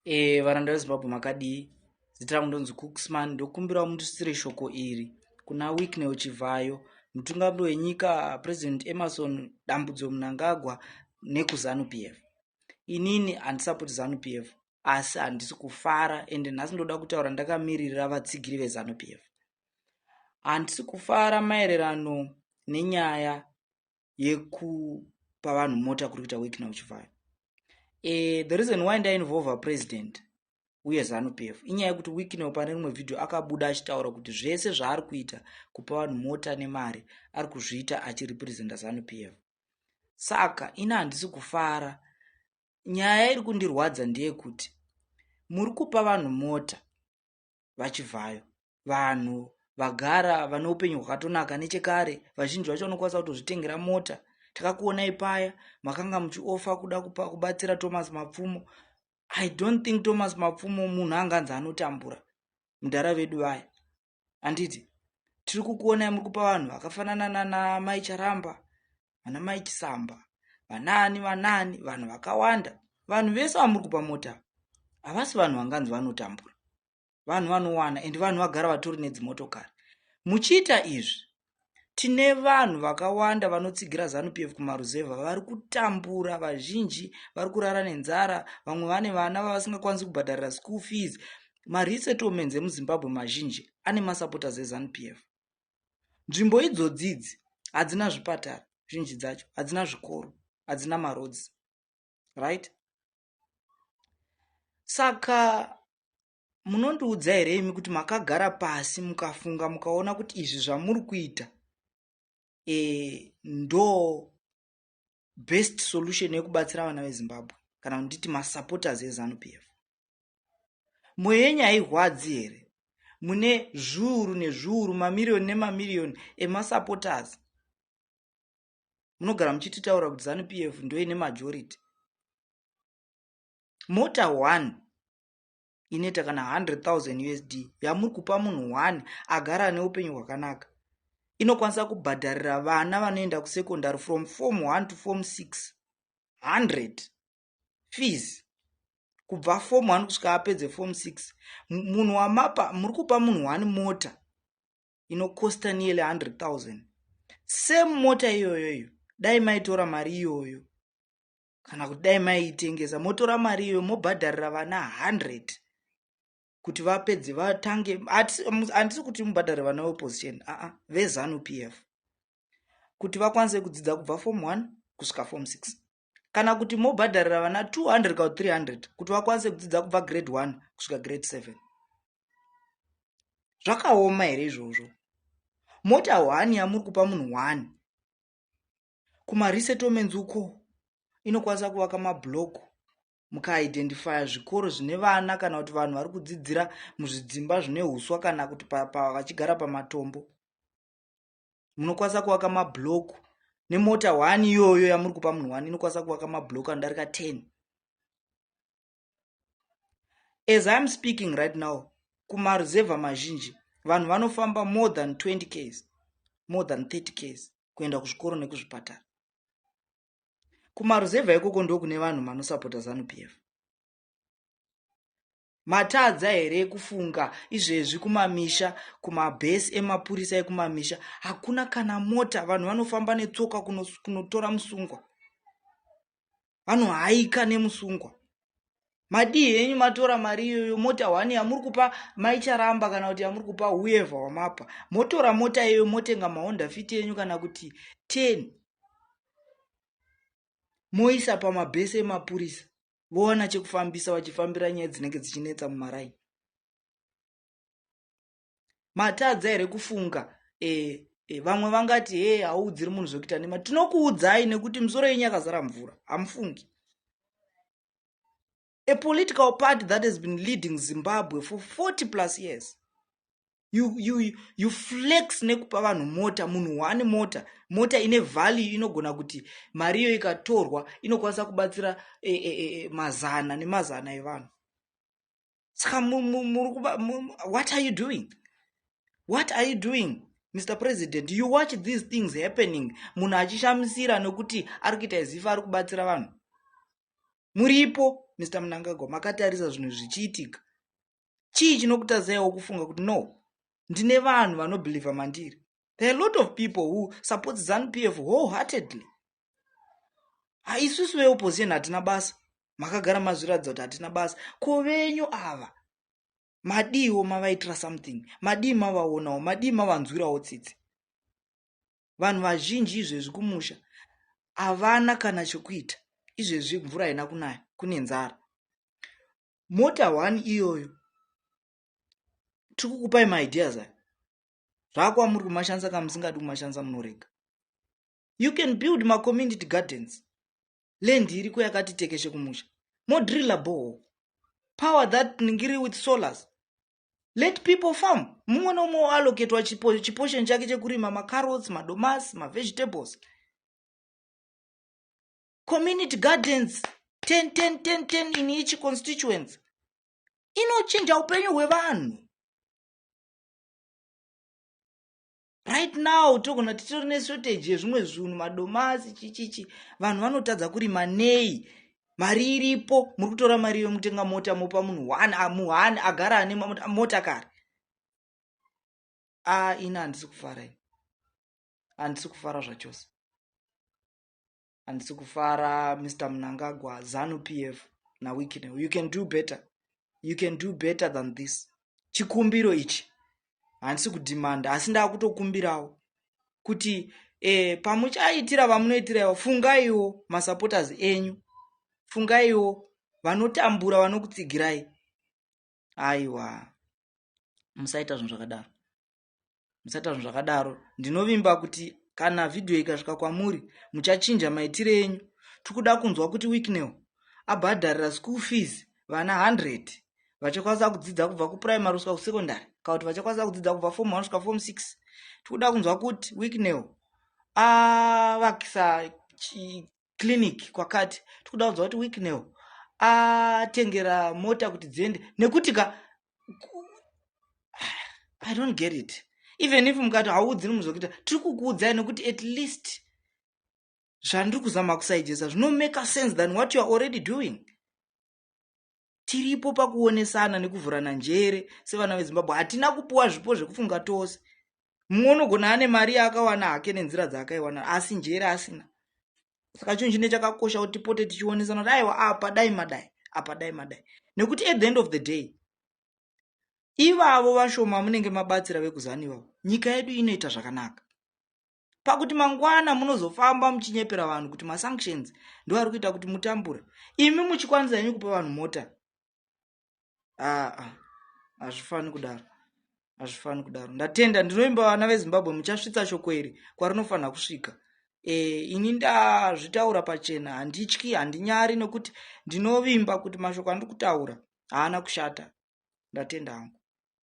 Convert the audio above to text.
E, varanda veZimbabwe makadii? Zita rangu ndonzi Cooksman, ndokumbirawo mundisitsire shoko iri kuna Wicknell Chivhayo, mutungamiri wenyika President Emmerson Dambudzo Mnangagwa nekuZanu PF. Inini handisapoti Zanu PF asi handisi kufara ende nhasi ndoda kutaura ndakamiririra vatsigiri veZanu PF. Handisi kufara maererano nenyaya yekupa vanhu mota kuri kuita Wicknell Chivhayo. The reason why ndainvolva president uye Zanu PF inyaya yekuti Wicknell pane rimwe vhidhiyo akabuda achitaura kuti zvese zvaari kuita kupa vanhu mota nemari ari kuzviita achirepresenta Zanu PF. Saka ini handisi kufara. Nyaya iri kundirwadza ndeyekuti muri kupa vanhu mota vaChivhayo, vanhu vagara vane upenyu hwakatonaka nechekare, vazhinji vacho vanokwanisa kutozvitengera mota. Takakuonai paya makanga muchiofa kuda kupa kubatsira Thomas Mapfumo. I don't think Thomas Mapfumo munhu anganzi anotambura, mudhara vedu vaya, handiti? Tiri kukuonai muri kupa vanhu vakafanana nana Mai Charamba, vana Mai Chisamba, vanaani vanaani, vanhu vakawanda. Vanhu vese vamuri kupa mota havasi vanhu vanganzi vanotambura, vanhu vanowana and vanhu vagara vatori nedzimotokari. Muchiita izvi, tine vanhu vakawanda vanotsigira Zanu PF kumaruzevha vari kutambura, vazhinji vari kurara nenzara, vamwe vane vana vavasingakwanisi kubhadharira school fees. Maresettlements emuZimbabwe mazhinji ane masupporters eZanu PF. Nzvimbo idzodzi idzi hadzina zvipatara, zhinji dzacho hadzina zvikoro, hadzina maroads, right? Saka munondiudza here imi kuti makagara pasi mukafunga mukaona kuti izvi zvamuri kuita ndo best solution yekubatsira vana veZimbabwe, kana kunditi masupporters eZanu PF? Mwoyo yenyu hairwadzi here? Mune zviuru nezviuru, mamiriyoni nemamiriyoni emasupporters. Munogara muchititaura kuti Zanu PF ndo ine majority. Mota 1 inoita kana 100,000 USD yamuri kupa munhu 1 agara neupenyu hwakanaka inokwanisa kubhadharira vana vanoenda kusekondary from form 1 to form 6 100 fees, kubva form 1 kusvika apedze form 6. Munhu wamapa, muri kupa munhu 1 mota inokosta nearly 100,000. Same mota iyoyoyo, dai maitora mari iyoyo, kana kuti dai maiitengesa, motora mari iyoyo mobhadharira vana 100 kuti vapedze vatange. Handisi kuti mubhadharire vana veopposition, aa, veZanu PF, kuti vakwanise kudzidza kubva form 1 kusvika form 6, kana kuti mobhadharira vana 200 kana 300 kuti vakwanise kudzidza kubva grade 1 kusvika grade 7. Zvakaoma here izvozvo? Mota 1 yamuri kupa munhu 1 kumaresettlements uko inokwanisa kuvaka mablock, mukaidentifya zvikoro zvine vana kana kuti vanhu vari kudzidzira muzvidzimba zvine uswa kana kuti vachigara pamatombo. Munokwanisa kuvaka mablock nemota 1 iyoyo yamuri kupa munhu 1, inokwanisa kuvaka mablock anodarika 10. As I am speaking right now, kumaruzevha mazhinji vanhu vanofamba more than 20 ks, more than 30 ks kuenda kuzvikoro nekuzvipatara. Kumaruzevha ikoko ndokune vanhu vanosapota Zanu PF. Matadza here kufunga izvezvi? Kumamisha, kumabhesi emapurisa ekumamisha hakuna kana mota. Vanhu vanofamba netsoka kunotora musungwa, vanohaika nemusungwa. Madii henyu matora mari iyoyo, mota 1 yamuri kupa Maicharamba kana kuti yamuri kupa whoever wamapa, motora mota iyoyo motenga maHonda Fit enyu kana kuti 10, moisa pamabhesi emapurisa, vowana chekufambisa vachifambira nyaya dzinenge dzichinetsa mumaraini? Matadza here kufunga? Vamwe vangati, "He, hauudziri munhu zvekuita nema." Tinokuudzai nekuti misoro yenyu yakazara mvura, hamufungi. A political party that has been leading Zimbabwe for 40 plus years, you flex nekupa vanhu mota, munhu one mota, mota ine value, inogona kuti mari iyo ikatorwa inokwanisa kubatsira mazana nemazana evanhu. Saka what are you doing? What are you doing, Mr President? You watch these things happening, munhu achishamisira nekuti ari kuita zifa ari kubatsira vanhu. Muripo. Mr Mnangagwa, makatarisa zvinhu zvichiitika. Chii chinokutadzaiwo kufunga kuti no, ndine vanhu vanobhilivha mandiri? There are a lot of people who support ZANU PF wholeheartedly. Isusu veopposition hatina basa, makagara mazviratidza kuti hatina basa. Ko venyu ava madiwo mavaitira something? Madii mavaonawo? Madii mavanzwirawo tsitsi? Vanhu vazhinji izvezvi kumusha havana kana chokuita. Izvezvi mvura haina kunaya, kune nzara. Mota one iyoyo, tiri kukupai maideas aya, zvakwamuri kumashandisa. Kana musingadi kumashandisa, munorega. You can build macommunity gardens. Land iriko yakati tekeshe kumusha. Modrilla borehole, power that ngiri with solars, let people farm. Mumwe nomumwe oallocatwa chiportion chake chekurima macarrots, madomasi, mavegetables. Community gardens 10 10 10 10 in each constituency inochinja upenyu hwevanhu. Right now togona titori neshortage yezvimwe zvinhu, madomasi, chichichi. Vanhu vanotadza kurima nei? Mari iripo. Muri kutora mari yomutenga mota, mopa munhu one muhani agara ane mota kare. A, ini handisi kufara, ini handisi kufara zvachose, handisi kufara. Mr Mnangagwa, ZANU PF naWicknell, you can do better, you can do better than this. Chikumbiro ichi, handisi kudhimanda, asi ndaakutokumbirawo kuti pamuchaitira vamunoitira, fungaiwo masupporters enyu, fungaiwo vanotambura vanokutsigirai. Aiwa, musaita zvinhu zvakadaro, musaita zvinhu zvakadaro. Ndinovimba kuti kana vhidhiyo ikasvika kwamuri, muchachinja maitiro enyu. Tiri kunzwa kuti Wicknell abhadharira school fees vana 100 vachakwanisa kudzidza kubva kuprimary kusvika kusecondary, kana kuti vachakwanisa kudzidza kubva form 1 kusvika form 6. Tikuda kunzwa kuti Wicknell avakisa clinic kwakati. Tikuda kunzwa kuti Wicknell atengera mota kuti dziende, nekuti ka I don't get it. Even if mukati haudziri muzokuita, tiri kukuudzai nekuti at least zvandiri kuzama kusuggesta zvinomake sense than what you are already doing. Tiripo pakuonesana nekuvhurana njere sevana veZimbabwe. Hatina kupuwa zvipo zvekufunga tose. Mumwe unogona ane mari yaakawana hake nenzira dzaakaiwana, asi njere asina. Saka chinhu chine chakakosha kuti tipote tichionesana kuti aiwa, apa dai madai, apa dai madai, nekuti at the end of the day, ivavo vashoma munenge mabatsira vekuZANU ivavo, nyika yedu inoita zvakanaka. Pakuti mangwana munozofamba muchinyepera vanhu kuti masanctions ndo ari kuita kuti mutambure, imi muchikwanisa henyu kupa vanhu mota. Aa, hazvifani kudaro, hazvifani kudaro. Ndatenda. Ndinovimba vana veZimbabwe muchasvitsa shoko iri kwarinofanira kusvika. Ini ndazvitaura pachena, handityi, handinyari, nekuti ndinovimba kuti mashoko andiri kutaura haana kushata. Ndatenda hangu.